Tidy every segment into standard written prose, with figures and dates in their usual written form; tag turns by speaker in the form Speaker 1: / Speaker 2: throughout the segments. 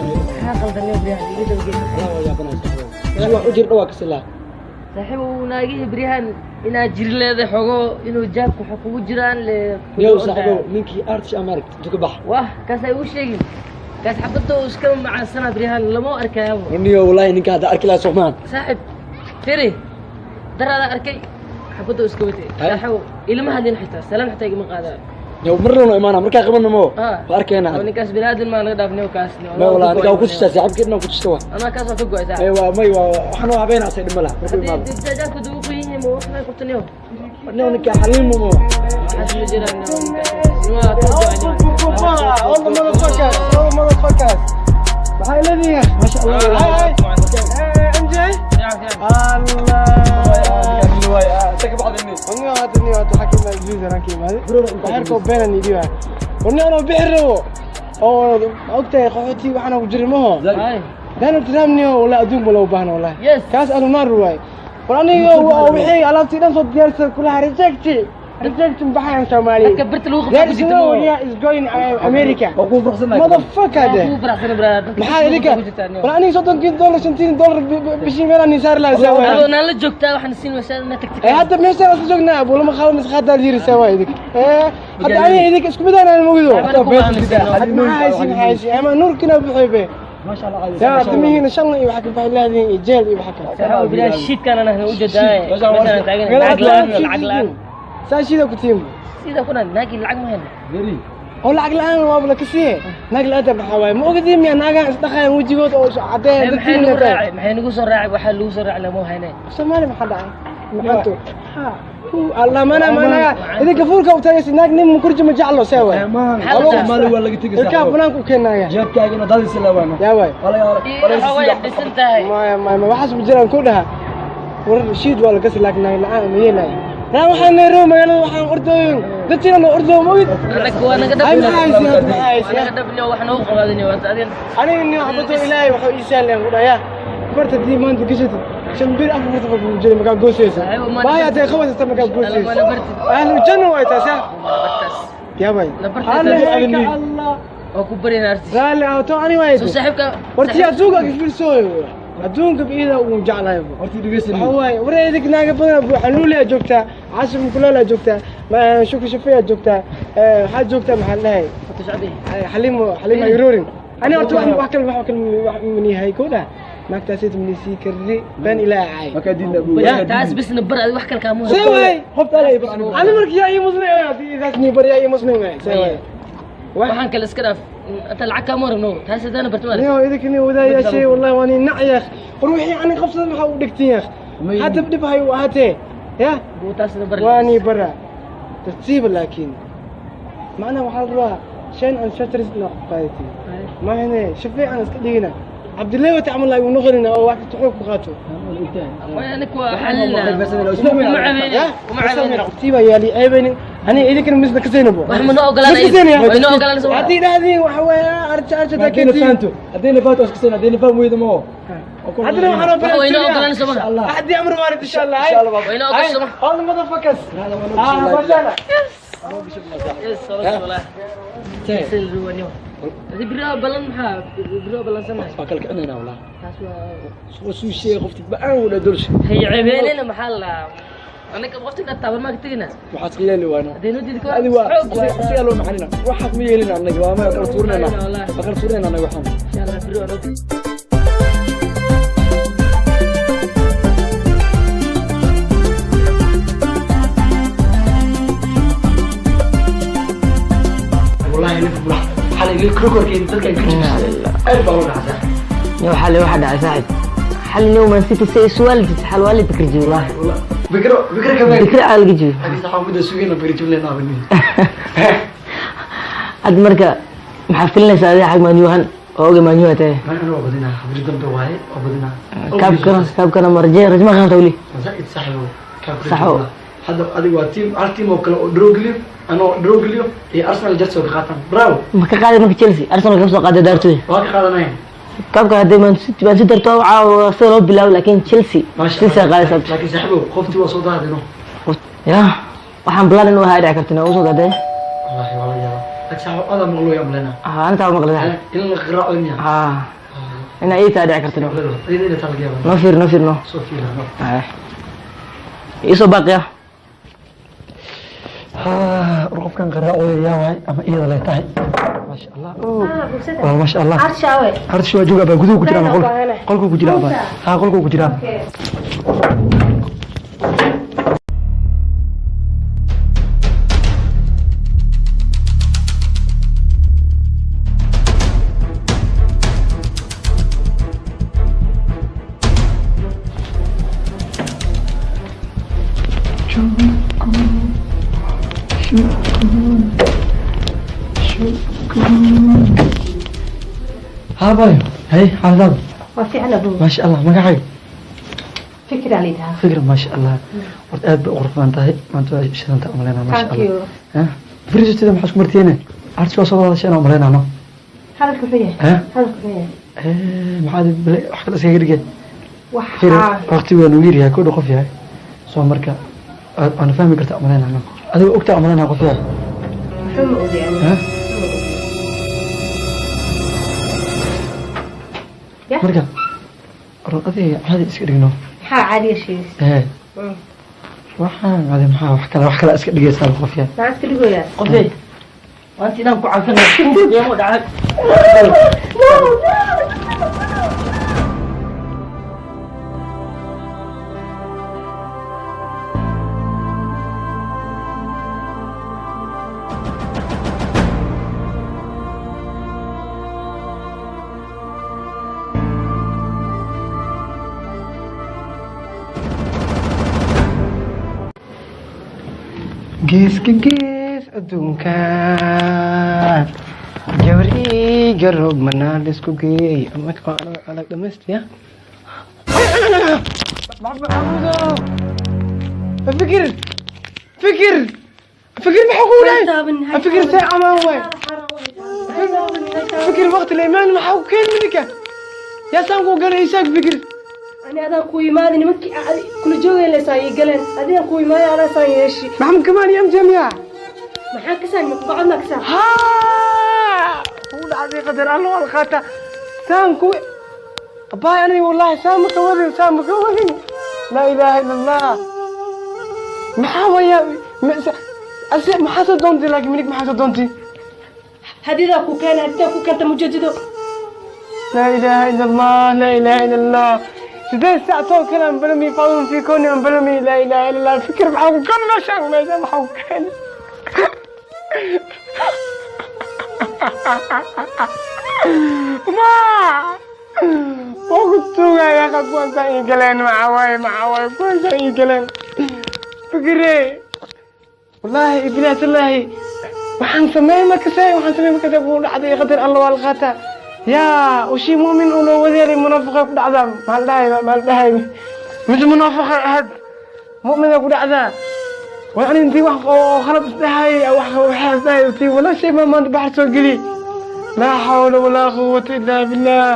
Speaker 1: Maxaa qaldan Ibrahim iga dawgeed?
Speaker 2: Allah waa yaabanaa saaxiibo. Si wax u jir dhawaa ka silaa.
Speaker 1: Saaxiib uu naagihii Ibrahim inaa jir leedahay xogo inuu jaabka waxa kugu jiraan le.
Speaker 2: Yow saaxiibo, ninkii artish amaaragt intuu ka bax.
Speaker 1: Wah, kaas ay u sheegin. Kaas xabadda uu iska macaansana Ibrahim lama arkayaabo.
Speaker 2: Niyo wallahi ninka hadda arki lahaa Soomaan.
Speaker 1: Saaxiib, tiri daraada arkay xabadda uu iska watay. Saaxiib, ilma hadlin xitaa, salaan xitaa igama qaadaan.
Speaker 2: Yow marna noo imaana markaa qabanno mo.
Speaker 1: Ah.
Speaker 2: Waa arkaynaa.
Speaker 1: Oo ninkaas bini'aadan maa naga dhaafnay kaas.
Speaker 2: Ma wallahi ninka ku tustaa saaxiibkeedna ku tusta waa.
Speaker 1: Anaa kaas waa ka go'ay
Speaker 2: Ee
Speaker 1: saaxiib.
Speaker 2: waa may waa waxaan oo habeenaa say dhima laha. Markuu imaado.
Speaker 1: Haddii jaabka dugu ku yihiin ma wax may qabtaniyo.
Speaker 2: Niyo ninka xaliim mo.
Speaker 1: Waxaas ma jiraan ninkaas. Waa ka go'ay.
Speaker 3: All the motherfuckers, all the motherfuckers. Maxay leedihiin?
Speaker 2: Masha Allah.
Speaker 3: Hi, hi. Hey, MJ. Allah. Aniga hadda niyo hadda waxaa ka imaaday Switzerland ka imaaday. Waxyarkoo beenan ii dhiibaya. War nin anoo bixi rabo oo ma ogtahay qaxooti waxaana ku jirin maho.
Speaker 1: Ay.
Speaker 3: Donald Trump niyo wallahi adduunka loo baahna wallahi.
Speaker 1: Yes.
Speaker 3: Kaas alunaar waay. War aniga waa wixii alaabtii dhan soo diyaarsan kulaha reject. Reject baxayaan Soomaaliya.
Speaker 1: Dadka birta lagu qabto
Speaker 3: There
Speaker 1: ku
Speaker 3: is
Speaker 1: jirta
Speaker 3: no
Speaker 1: ma.
Speaker 3: way is going America.
Speaker 2: Waa ku faraxsanahay.
Speaker 3: Motherfucker de.
Speaker 1: Kugu faraxsan brother. Dadka
Speaker 3: Maxaa
Speaker 1: birta lagu
Speaker 3: idinka
Speaker 1: qabto ku jirtaa, niyo.
Speaker 3: war aniga soddonkii dollar shantiin dollar bishii meelaan niin saari lahaa saa
Speaker 1: Adoo
Speaker 3: waay.
Speaker 1: naan la joogtaa waxaan siin waysaa inaad tagtid.
Speaker 3: Ee hadda meeshaan isla joognaa abu lama qaado mis qaadaa la yiri saa waay idinka. Ee hadda aniga idinka isku mid aanan mogido.
Speaker 1: Waxbana kuma aaminsan.
Speaker 3: Hadda maxaa haysin haysin ama nuurkina buuxay be.
Speaker 2: Masha Allah.
Speaker 3: Yaa timihiina shan iyo waxa ka baxay laadiin iyo jeel iyo waxa kale.
Speaker 1: Saaxiib, bilaa shiidkaan anaa u jeedaa.
Speaker 2: Meeshaan waa-
Speaker 1: Meeshaan taagan lacag la'aan, lacag la'aan.
Speaker 3: Saa shida ku tiim.
Speaker 1: Sida kuna naagi lacag ma hayno.
Speaker 2: Very.
Speaker 3: Oo lacag la'aan waaba la kasiye. Naag la'aanta maxaa waaye? Ma ogadin miyaa naagahan isdhaqayaan wejigood oo cadeen
Speaker 1: Maxay nagu raacay? Maxay nagu soo raacay? Waxaa lagu soo raacay lama haynay.
Speaker 3: Soomaali maxaa dhacay? Maxaanto? Allah mana mana idinka fuulka u tagaysa naag nin mukurji ma jeclo see waay.
Speaker 2: Soomaali waa laga tegay
Speaker 3: Ilkaha
Speaker 2: saaxiibo.
Speaker 3: banaanka u keenaya.
Speaker 2: Jeebkaagana daadis la waano.
Speaker 3: Yaa waay.
Speaker 1: Waxa way dhisan tahay.
Speaker 3: Maya maya maya waxaas ma jiraan ku dhaha. War shiid waa la kasi laakiin naag la'aan ma yeelaayo. Naa waxaan Nairobi magaalada waxaan ordooyin. Dadkiina na ordoo ma ogid.
Speaker 1: Annaga waa naga
Speaker 3: Ay
Speaker 1: dhab.
Speaker 3: maxaa haysin hadda maxaa
Speaker 1: Waa
Speaker 3: haysin.
Speaker 1: naga dhabniyo wax noogu qabaadaniyo waa adin.
Speaker 3: Aniga nin xabado ilaahay wuxuu ii sahleen ku dhayaa. Barta dii maanta gashatid. Shan bir afar farta ku jiray markaa goosaysa. Baaya hadday qabaysata markaa goosaysa.
Speaker 1: Mana bartid.
Speaker 3: Ahlu janna waay taas yaa.
Speaker 1: Bartaas.
Speaker 3: Yaa bay.
Speaker 1: La bartay.
Speaker 3: Allah Allah.
Speaker 1: Waa ku barin artis.
Speaker 3: Raalli ahaato ani waay.
Speaker 1: Soo saaxiibka.
Speaker 3: Warti adduunka ka fiirsooyo. Adduunka biida ugu jeclahay.
Speaker 2: Horta dhegeysan.
Speaker 3: Waxa waaye war idink naaga badan buu xanuuli aad joogtaa, cashir mukulaal aad joogtaa, ma shukri shafii aad joogtaa, waxaad joogtaa maxaa la dhahay
Speaker 1: Fatu shacbi.
Speaker 3: xaliimo xaliimo ayrorin. Ani horta wax kale wax kale wax min yahay ko dhaha naagtaasayt min sii karri been ilaahay caay.
Speaker 2: Markaa diinna buu.
Speaker 3: Ya.
Speaker 1: Taas bisna bar adi wax kale kaama
Speaker 3: See waay.
Speaker 2: Qofta ala ibn.
Speaker 3: Ani markii yaa ii muslim haddii idaas nii bar yaa ii muslim waay. See waay.
Speaker 1: Waxaan kale iska dhaaf. Inta lacag kaama rabno. Taas hadana bartama.
Speaker 3: Niyo idinka nin wadaaya shay wallahi waan nac yaakh. War wixii ani qabsaday maxaa u dhigtin yaakh. Hadda dhib hay u ahaatee. Ya.
Speaker 1: Buu taasna bar.
Speaker 3: واني برا ترتيب لكن معنا waxaa la rabaa shan and shatris inaa ku qaadatid ma hene shafii aan iska dhigina cabdillah wata camal ay u noqonina oo wax kasta xoog ku qaato.
Speaker 1: Aniga waa xalina. Uma
Speaker 3: Ya
Speaker 1: caawin.
Speaker 3: tartiiba yaa li ceebaynin ani idinkana misna ka saynabo.
Speaker 1: Wax ma noo ogolaanay. Way noo ogolaanaysa.
Speaker 3: Haddii dhahdiin waxa weeye arja arja
Speaker 2: Haddii fahanto. Haddii fahanto iska seen, haddii faham weydo ma.
Speaker 3: Haddana waxaan oo
Speaker 1: Way noo ogolaanaysa ma.
Speaker 2: Allah.
Speaker 3: Haddii amr waarid insha Allah.
Speaker 2: Insha Allah.
Speaker 1: Way noo ogolaanaysa ma.
Speaker 3: All the motherfuckers. Ah, masha Allah.
Speaker 1: Yes, walaal. Sil ruwanyo. Hadi biro balan maxaa biro balan sanahay.
Speaker 2: Waa kala kicinayna wallahi.
Speaker 1: Taas waa
Speaker 2: Soo suu sheegay qofti ba'aan wada dulsha.
Speaker 1: hay ceebeelena maxaa la anaga waqtiga taaban ma ka tegina.
Speaker 2: Waxaad qiyaali waana.
Speaker 1: Hadii noo diidi ko.
Speaker 2: Adi waa si loo maxalina. Waxaad ma yeelina anaga waa ma kala tuurinayna. Waa kala tuurinayna anaga waxaan.
Speaker 1: Insha Allah biro anoo
Speaker 2: Wallahi Liverpool xalay record-keeda dadka ay ka jibisay. Aad baa loo dhacsaa.
Speaker 1: Yo xalay waxa dhacay saaxiib. Xalay new Man City say su'aal jirta xal waa la fikir jiray.
Speaker 2: Wallahi wallahi fikro fikro kamay.
Speaker 1: Fikir aal jiray.
Speaker 2: Laakiin saxaa muddo sugayna fikir jibleen abni.
Speaker 1: Ad marka maxaa filinaysaa adiga xag Man U ahaan oo oga Man U tahay.
Speaker 2: Ma ana waa badinaa xabri dambe waaye waa badinaa.
Speaker 1: Kaabkana kaabkana marjee rajma qaata wali.
Speaker 2: Zaid saxo.
Speaker 1: Saxo.
Speaker 2: Hadda adiga waa team hal team oo kale oo draw geliyo anoo draw geliyo iyo Arsenal Jets oo ka qaataan. Bravo.
Speaker 1: Ma ka qaaday marka Chelsea Arsenal ka soo qaaday daartooy.
Speaker 2: Waa ka qaadanayaan.
Speaker 1: Kaabka hadday Man City Man City darto caawa sida loo bilaabo laakiin Chelsea Chelsea qaadaysaa.
Speaker 2: Laakiin saaxiibow qoftii waa soo daadino.
Speaker 1: Ya waxaan plan inuu ahaa dhici kartina usoo daaday.
Speaker 2: Wallahi waa la yaabaa. Sax ada maqlo yaa malena.
Speaker 1: Ah, anta maqlada.
Speaker 2: In la qiraaco miya?
Speaker 1: Ah, ina ii taa dhici karto.
Speaker 2: Iyada ina taa laga yaabaa.
Speaker 1: No fiir, no fiir, no.
Speaker 2: Soo fiira no.
Speaker 1: Ah. Iisoo baaqiya.
Speaker 2: Qofkan qaraacooya yaa waay ama iyada lay tahay. Maasha Allah. Waa maasha Allah.
Speaker 4: Arshaawe.
Speaker 2: Arsh waa joogaa baa guduhu ku jiraa qolka. Qolku ku jiraa baa. Ha, qolku ku jiraa. Habayo, hey, xaaladaada?
Speaker 4: Waa fiican abu.
Speaker 2: Maasha Allah, magacaaga?
Speaker 4: Fikra lidaha.
Speaker 2: Fikra, maasha Allah. Horta aad bay u qurux badan tahay. Maanta waa shidanta umaleynaa, maasha
Speaker 4: Thank you.
Speaker 2: Allah. Fariisatida maxaa isku martiyeene? Arsh waa soo wada hadasheen umaleynaa no.
Speaker 4: Hadalka wuxuu yahay?
Speaker 2: Eh?
Speaker 4: Hadalka wuxuu yahay?
Speaker 2: Eh, maxaad bale wax kale iskaga dhigay? Fikra,
Speaker 4: Waxaa
Speaker 2: waqti waa nugu yaryahay, koo dhow qof yahay. Soo marka waana fahmi kartaa umaleynaa no. Adiga ogtaa umaleynaa qof yahay.
Speaker 4: Wuxuu ma ogi aniga.
Speaker 2: Eh?
Speaker 4: Ya?
Speaker 2: Marka run adiga caadi iska dhigno.
Speaker 4: Maxaa caadiga sheegaysa?
Speaker 2: Eh. Waxaan caadi maxaa wax kale iska dhigaysaa qof yahay.
Speaker 4: Maxaa iska dhigoyaa?
Speaker 1: Qofey, maanta inaan ku cafino qiimo dhacay.
Speaker 3: Geeska gees adduunka gabar ii garoob manaa laisku geey ama alag dhamaystaya. Fikir, fikir, fikir, maxaa kugu dhahay? Fikir see amaan waay. Fikir waqti la imaan maxaa ku keeni minka yaa saan kuu galay isaag fikir.
Speaker 4: Ani adaan ku imaadi nimankii kula joogeen leysaan ii galeen. Adigaan ku imaadi anaa saan yeeshi.
Speaker 3: Maxamed Kamaal iyo MTM yaa?
Speaker 4: Maxaa ka saan maqbacad maa ka saan?
Speaker 3: Haa, kuu dhacday qadar alla waa la qaataa. Saan ku abaay aniga wallaahi saan ma ka wadin, saan ma ka wadin. Laa ilaaha illa Allah. Maxaa waya ase maxaa soo doontay laakiin minig maxaa soo doontay?
Speaker 4: Hadidaa ku keena, hadidaa ku keenta mujadido.
Speaker 3: Laa ilaaha illa Allah, laa ilaaha illa Allah. sideed saac soo kale aan balami faadun fi kooni aan balami. Laa ilaaha illa Allah. Fikir maxaa ku kan meeshaan meeshaan maxaa ku keenay? Ma waa ku tuugaya ka kuwaasaan ii galeen maxaa waaye, maxaa waaye kuwaasaan ii galeen fikire. Wallaahi ibilaah tallaahi waxaan sameey markasay, waxaan sameey markasay kuu dhacday qadar alla waa la qaataa. Yaa ushii mu'min uu loo wadeelay munaafiqa ku dhacdaa maxaa la dhahay, maxaa la dhahay mid munaafiqa ahayd mu'mina ku dhacdaa. Waa ani intii wax oo khalad isdhahay wax waxaa isdhahay intii walaashay ma maanta baxar soo geli. Laa xawla walaa quwwata illaa billah.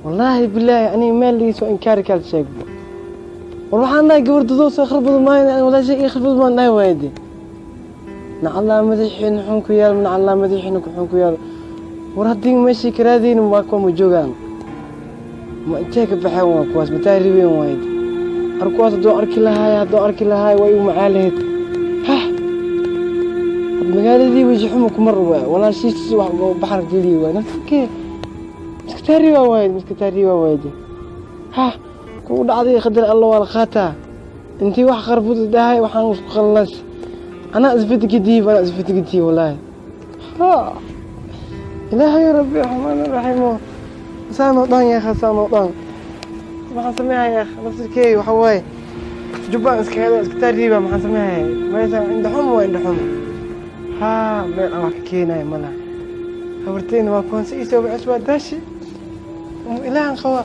Speaker 3: Wallaahi bilaahi aniga meel liisoo inkaari kala sheegbo. War waxaan dhahay gabar dadoo soo kharbado maayo walaashay ii kharbado maan dhahay waayde. Nacallaa madaxiina xun ku yaal, nacallaa madaxiina xun ku yaal. War haddii meeshii karaadaynin waa kuwa ma joogaan. Ma intee ka baxeen waa kuwaas mataa ribeen waayde. Ar kuwaas hadduu arki lahaay, hadduu arki lahaay waa igu macaa lahayd. Hah, had magaaladii weji xumo kuma raba walaashiis wax baxar geliye waay naftirkee. Miska taariba waayde, miska taariba waayde. Hah, kugu dhacday qadar alla waa la qaataa. Intii wax kharbud dhahay waxaan isku khalas. Anaa isfitgidii, anaa isfitgidii wallaahi. Ha, ilaahay rabbi raxmaan raxiimo. Saan oo dhan yaa saan oo dhan. Maxaan sameeyaa naftirkey waxa waaye jubbaan iska iska taariba maxaan sameeyaa meesha indhaxumo waa indhaxumo. Haa, meel aan wax ka keenayo malaha. Habarteyna waa kuwan si ii soo bixis waa daashi. Ilaahan qaba.